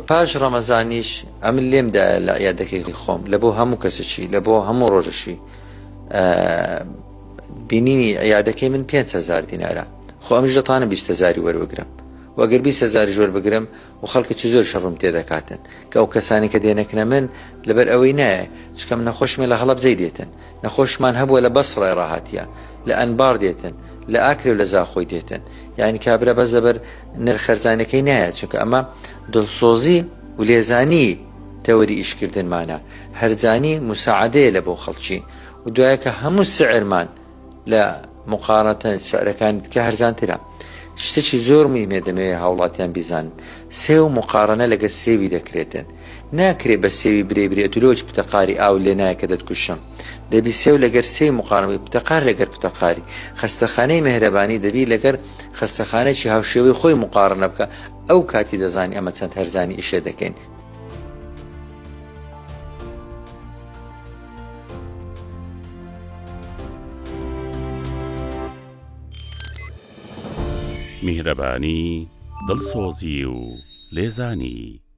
پاش ڕەمەزانیش ئەمن لێم دایە لە عیادەکەی خۆم لە بۆ هەموو کەسەکی لە بۆ هەموو ڕۆژەشی بینینی عیادەکەی من 5هزار دینارە خۆ ئەمش دەتوانم 20هزاری وەربگرم وەگەر 20هزاری وەربگرم و خەڵکێکی زۆر شەڕم تێدەکاتن کە ئەو کەسانی کە دێنەکنە من لەبەر ئەوەی نایە چکە من نەخۆشمێ لە هەڵەبجەی دێتن نەخۆشمان هەبووە لە بەسڕای ڕاهاتیە لە ئەنبار دێتن لە ئاکرێ و لە زاخۆی دێتن یعنی کابرا بەس لەبەر نرخ خەرزانەکەی نایە چونکە ئەمە دڵسۆزی و لێزانی تەوەری ئیشکردنمانە هەرزانی مساعدەیە لە بۆ خەڵکی و دوایەکە هەموو سعرمان لە مقارنەتەن سعرەکانی دیکە هەرزانترە. شتێکی زۆر موهیمە دەمەوێ هاوڵاتیان بیزانن سێو مقارنە لەگەر سێوی دەکرێتن ناکرێ بە سێوی برێ برێ ئەتو لۆچ پتەقاری ئاو لێ نایە کە دەتکوشم دەبی سێو لەگەر سێوی مقارنە بکەی پتەقار لەگەر پتەقاری خەستەخانەی مێهرەبانی دەبی لەگەر خەستەخانەکی هاوشێوەی خۆی مقارنە بکە ئەو کاتی دەزانی ئەمە چەند هەرزانی ئیشێ دەکەین. میهرەبانی، دڵسۆزی و لێزانی.